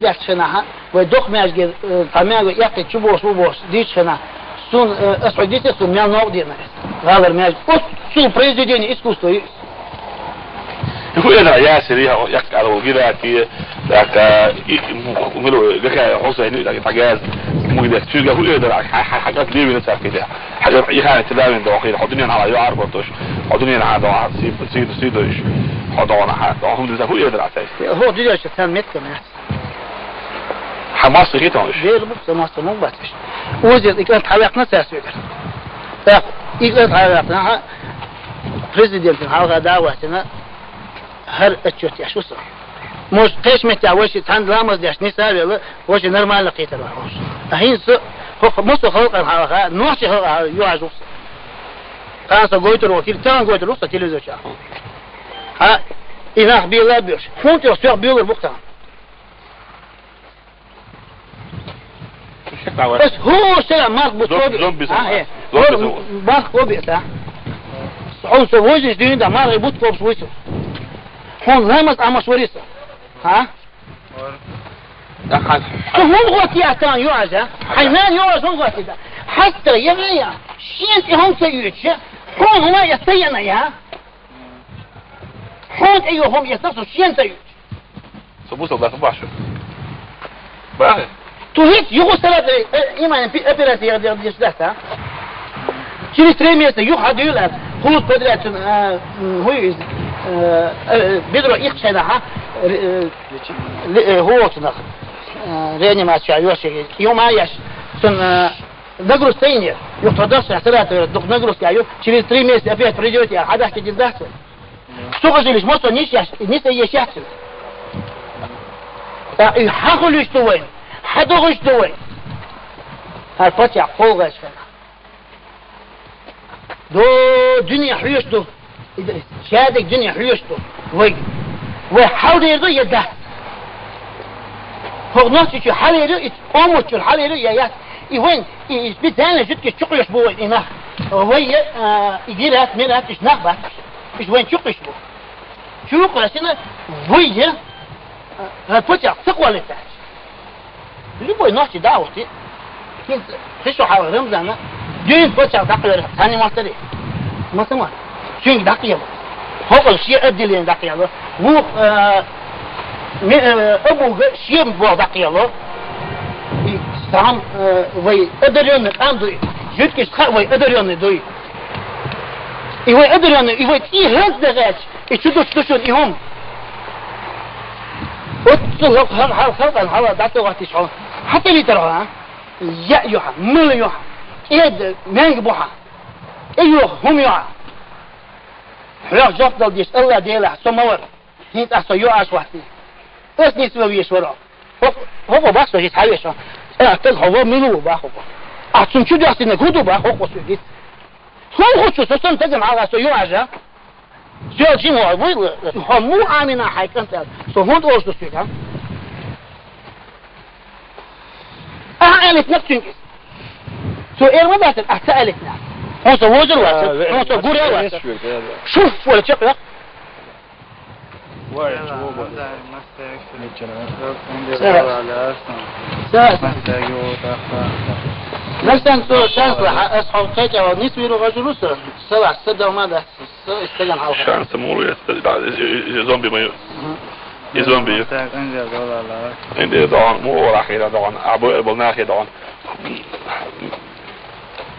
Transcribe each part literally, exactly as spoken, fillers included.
Яц шинахьа, вай дукха маьждиге, э, цхьа маьждиг яккхий чу бохуш, ву бохуш, дийцча шинахьа, сун, э, ас хьо дийцира, сун мел новкъа деана ас. ГӀалара маьждиг. Оццул произведение искусства ю. ХӀу эдара ясири, яккха ала вол гираки, так, э, и, м, м, м, гахьа хьо сайни, так, так, яз, мугдес, цуьга хӀу эдара, хьа, хьа, хьа, как левина царкида. Хьа, и хана тилавин дохир, хьо дуьнен хьала юар бартуш, хьо дуьнен хьа дохир, си, си, си дойш, хьо дохир хьа, дохир, хӀу эдара цайс. ХӀо дидеш цан меттана яц. Хьан масса хеташ? Вер бу, сан масса ма бацаш. Озер и кӀант хьаваьккхина цаьрца вегар. Так, и кӀант хьаваьккхина, хьа, президентан хьалха да вацина, хӀара отчет еш ву со. Может, кхечу меттехь вай ши цхьаьна ламаз деш, ниса а велла, вай ши нормально кхетар ваха ву со. А хӀинца со, хӀокху муса халкъан хьалха, нохчи халкъан хьалха юхьаш ву со. Тхан со гойтур ву, тахана гойтур ву со телевизор чохь. Хьа, и нах бела а боьлуш. Хьуна тӀе соьх боьлур бу-кх тхан. Ас хӀора сера марх бу Зоб-, тобе. Зоб бисам. А, э, Зоб бисам. Марх тобе, а? Хьуна со вожнаш дуьйна да, марх бу тобаш вуйсу. Хьуна ламаз Ӏамаш вари со. А? Ахьа. Со хӀун гӀоттий ас тан юхьажа? Хьайн нана юхьажа хӀун гӀоттий да? Хьаста я вея. Шен тӀе хӀума ца юьйцу. Хьуна хӀума я ца яна я. Хьуна тӀе ю хӀума я со шен ца юьйцу. Со бусал дац бахьаш. Бахьа? Ту хӀинца юха сара, э, э, иман пи-, операция я, я, я, дац, а? Через три месяца юха хьадуьйла ас. Хьуз подряд цун, а, м, хӀуй иза, э, э, бедро ихчайна, хьа? Ре-, э, ле-, э, хӀоцунах. Э, реанимация йош, юма яш. Цун, э, нагрузка тайне. Юха тхо дашша сара, дух нагрузка ю. Через три месяца опять придёте, а хьадахкийна дац. СтугӀа жийлаш мо со нис еш, нис еш яц. Ткъа и хьан хуьлуьйтуш ду вайн? Хьан догӀуьйтуш ду вайн? ХӀара паччахь кхолгӀачхьана. До дуьне хьоьжуш ду. И д-, шадерг дуьне хьоьжуш ду. Вай. Вай хьалдер ду я дац? ХӀокху нохчийчуьра хьалер ю, и къомачуьра хьалер ю я яц? И вайн, и, и специально жуьгташ чу кхоьш бу вай и нах. Вай, а, и гират, мират, иш нах бац. Иш вайн чу кхоьш бу. Чу кхоьссина, вай, а, паччахь ца кхоллийташ. Любой нохчи да вот и. ХӀинца, хи шо хьала Рамзана, дуьйна паччахь даккхийра, цхьаьна ма тара. Ма ца ма. Цуьнга даккхийла. ХӀокхул шен отделение даккхийла. Вух, э, ме-, э, Абуга шен бох даккхийла. И сам, э, вай одарённый къам дуй. Жуьгташ хаа вай одарённый дуй. И вай одарённый, и вай цӀий хӀанз дагӀаьлча, и чу дучу душун и хӀума. Оццул хӀал-, хӀал-, хӀал-, халкъан хьала дӀа ца гӀоттийча хьо. Хьан тӀе витар хьо, а? Яа ю хьан, мала ю хьан, кӀеда маьнга бу хьан, тӀе йоха хӀума ю хьан. Хьоьга жоп дала дезаш Алла Делахь со ма вара. ХӀинца ахь со юаш вац. Ас нийса ван веш вара. ХӀокху, хӀокху бах со хӀинца хьан веш ван. Ца стаг хьо ван мила ву бах хӀокху. Ахь цунна чу доьстинарг хӀун ду бах хӀокху со гиц. ХӀун хӀу цу со санна стагана хьалха со юаш а? Соьга жима вай вуй, хьо муха Ӏамийна хьайн кӀант аьлла? Со хӀунда олуш ду соьга? Ахьа аьллитнах цуьнга иза. Цо эр ма дац, ахьа ца аьллитнах. Хьо со вожар вац, хьо со гур а вац. Шуф вара чекхвех. Вай, чего бы? Ца. Ца. Нарсан цо шанс лаха, ас хьо кхечӀа вал нис виру гӀажуру со, салахь, са дал ма дац. Со и стагана хьалха. Шанс мур яц, да, и, и, и зомби ма ю. Мгм. И зомби ю. Так, инде дола ла. Инде догӀун, мур ахира догӀун, абу эбул нахи догӀун.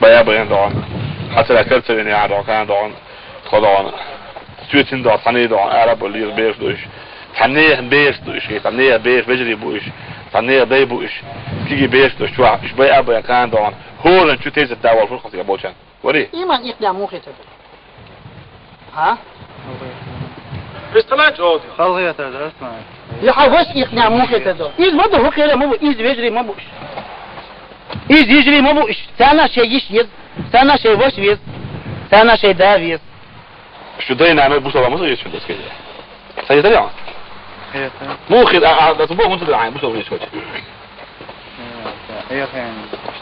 Бая баян догӀун. Хьацара карцевин я догӀун, кан догӀун. Тхо догӀун. Цуьцин догӀун, цхьанне догӀун, араб лир беш душ. Цхьанне беш душ, цхьанне беш вежарий буш. Цхьанне дай буш. Киги беш душ, чуа, иш бая баян кан догӀун. ХӀоран чу тезет давал фурхасига болчан. Вари? Иман ихнех муха хетар ду? Хьа? Представляете, вот. Халгъетар ду, Руслан. Я хьан ваш ихнех муха хетар ду? Иза ма ду, хӀу кхера ма бу, иза вежарий ма бу уьш. Иза йижарий ма бу уьш. Царна шайн йиш еза, царна шайн ваш веза, царна шайн да веза. Шу дай нана бусала ма со еза шу дескея. Сайн дар ян? Хета. Муха, а, а, дас бо гунца дай бусала еза шу. Эхен,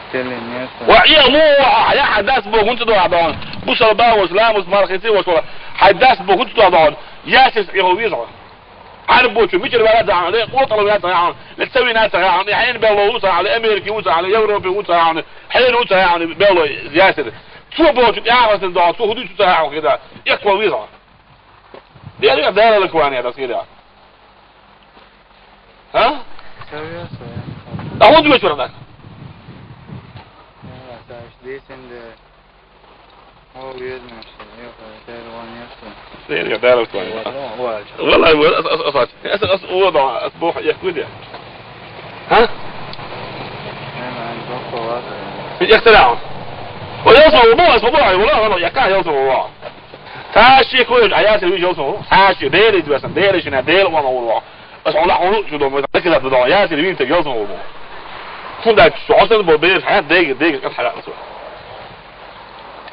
стеллинг место. Ва, я, му, ва, я, хьай дас бо гунца дай дон. Бусала ба, ва, ламус, мархиси, ва, ва. Хьай дас бо гунца дай дон. Ясис, я, ва, виза. Хьарбочу, мичара вара ца хьана, ле, къотӀало ваьца хьана, ле, ца вина ца хьана, хьена белло ву ца хьана, ле, Америке ву ца хьана, ле, Европе ву ца хьана, хьена ву ца хьана, белло Ясир. Цо бочу тӀехьа хӀусна догӀу, цо хӀу дуьйцу ца хьана хӀу хида. Эккхол виза. Дера, дера лаквани, дас хида. А? Ца веса, я. А хӀун дуьйцу вара? Я, ца иш дийсинде. О, ведь, ну, что, я, я, я, я, я. Дера, дера лаквани. Валлай, валлай, ас, ас, ас, ас, о, да, ас, бо, я, куда? А? Эхтарам. О, я, ас, бо, ас, бо, валлай, валлай, я, ка, я, ас, бо. Таши, куда, а я, сервис, я, ас, бо. Таши, дера, иди, ас, дера, шина, дера, валлай, валлай. Ас, валлай, валлай, чудо, мы, так и забудем, я, сервис, так, я, ас, бо. Хунда, чё, ас, бо, бер, а, дег, дег, как, а, ас, бо.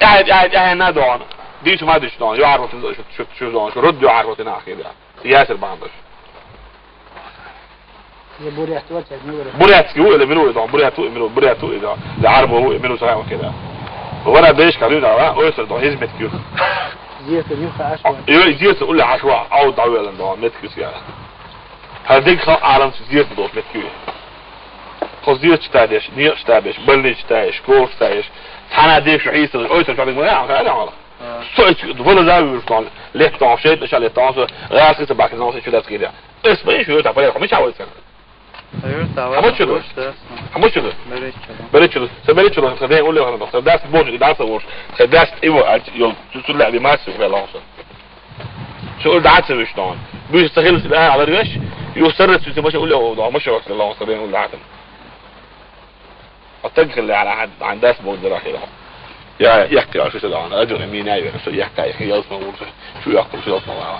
Ай, ай, ай, на, дон. Диш, ма, диш, дон. Я, ас, бо, шу, шу, шу, дон, шу, род, я, ас, бо, на, хида. Ясир бандаш. Я бурят вац, я не бурят. Бурятский у или миру, да, бурят у, миру, бурят у, да. Да, арбо у, миру, сахай, окей, да. Вара деш, калю, да, ва, ой, сэр, да, из меткю. Зиета, нюха, ашва. Ой, зиета, уля, ашва, ау, да, уэлэн, да, меткю, сия. Хадик, ха, арам, зиета, да, меткю. Хо зиета, читаешь, не читаешь, больный читаешь, школ читаешь. Цана деш, шу, хиса, ой, сэр, чалик, ма, я, я, я, я. Со эти вылаза выручтон, леттон, шейтно ша леттон, со гашки собаки, но со чудацкий, да. Эс, мы ещё это, понятно, мы чего это? А вот что тут? А вот что тут? Беречь что? Беречь что? Со беречь что? Когда уле, когда даст Бог, и даст Бог. Когда даст его, а, ё, сюда, вимаси, вела, со. Что даст выручтон? Будешь сахил, да, а, выручтон? Ё, сэр, ты, ты, мы уле, да, мы что, вела, со, да, уле. Оттаг хилла ала хад ан дас богдара хила. Я, якка, шу седан, аду мина я, шу якка, якка, ялс ма урса, шу якка, шу ялс ма ва.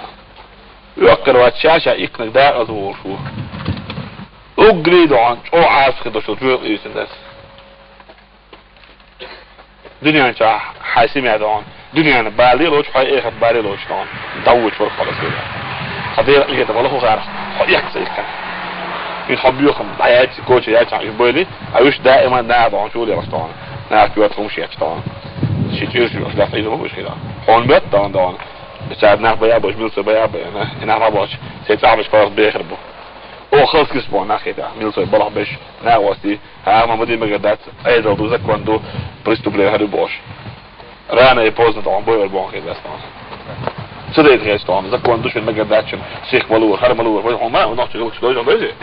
Якка ва чаша икнак да аз уршу. Угри дон, о ас хидо шу, шу исин дас. Дуньян ча, хасим я дон. Дуньяны бали лоч, хай эхат бали лоч, тон. Давуч вор халас геля. Хадер иге да балаху хар. Хо як цейка. Ин хо бюхам, баяти коча я ча, ин бойли. А уж да има да дон, чули растон. На кюат хум ши ячтон. Ши чир ши уж да файда бу ши да. Хон бет дон дон. Сад на бая бош, мил се бая бая, на. Ина ха бош. Се цабиш калас бехр бу. О, халс кис бон, на хида. Мил се балах беш. На васти. А, ма муди мега дат. Айдал ду закон ду. Преступление харю бош. Рано и поздно там бой вар бон хез дастан. Сюда и хез там, закон душен мега дачен, сих малур, хар малур, вай хома, но чего что должен быть.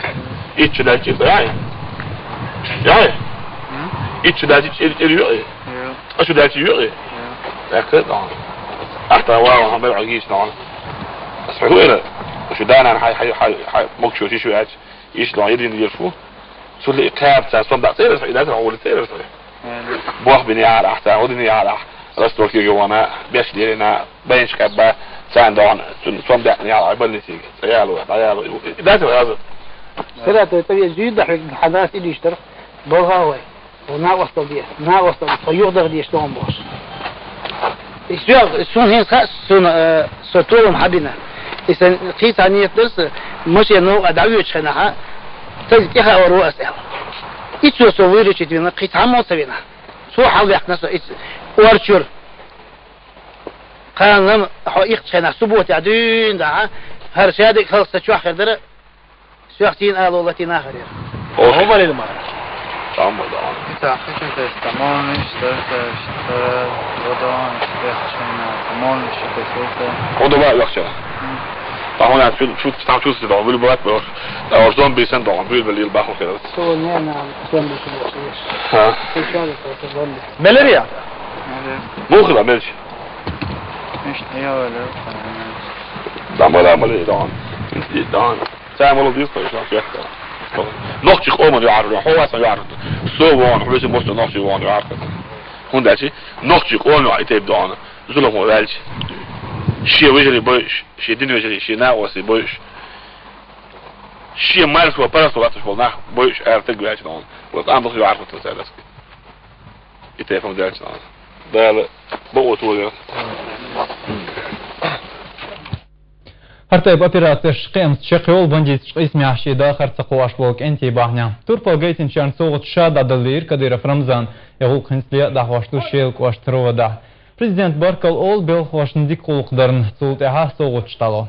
И чудачи, да. Я. И чудачи, и, и, и. А чудачи, и. Так это там. Ахта ва, хамер агиш там. Асхуэра. Шу данан хай, хай, хай, хай, мокшу, шишу ач. Иш ло, ирин, ирфу. Сули кап ца, сон да, церес, ида ца, ули церес. Бох бини ара, ахта, ули ни ара. Растор ки гwana, беш дирина, бенч каба, цан дон, сон да ни ара, бал ни сиг. Цаялу, цаялу. Ида ца, раза. Сера то, то есть, жида, хадас, идиштер. Болгавай. О, на остал деш, на остал, по югдах деш, что он бош. И всё, сун хин ха, сун, э, со толом хабина. И сан, хи ца нет дерс, мыш я, ну, а давечхена, ха. Таз тихо ору асел. И цо со выручить вина, хи ца мол савина. Со хал вяхна со, и орчур. Канлам, хо их чхена, суббота, дюн, да, ха. Хар шадик хал са чуахер дара. Сюхтин ало латина харир. О, хо барил ма. Тамбо да. Ита хачу тес тамон, что это, что, водон, что это, что это. Ода ва вахча. Тамон, чу, чу, там чу се да, вил бат бо. А ождон бисен да, вил вил баху хера. То не на, сон бисен. Ха. Сейчас это зомби. Мэлэрия. Мэлэрия. Мухла мэлч. Ишт я вэлэ. Тамбо да мэлэ да. Да. Цай молодец, конечно, всех. Нохчи хоман яр, ховас яр. Со вон, хулиси мосто нохчи вон яр. Хундачи, нохчи хоман итеп дон. Зулам хо валч. Ши вежери бой, ши дин вежери, ши на оси бой. Ши марс ва парас ва таш болна бой, артык валч дон. Вот андох яр вот царас. Итеп дон валч дон. Дала бо отвоя. Гьар тайпа операцеш кхиамца чакхйолу бандиташ къийсамехь шен дахар ца кхоаш болу кӀентий бахьана. Турпал гайтинчарна совгӀат ша дӀадаллийра Кадыров Рамзан, я гӀуллакх хӀинца ле а дӀахьош ду Шелан кӀоштан РОВД-ахь. Президент баркалла олу белхалошна дика гӀуллакх дарна, цул тӀаьхьа совгӀаташ дӀало.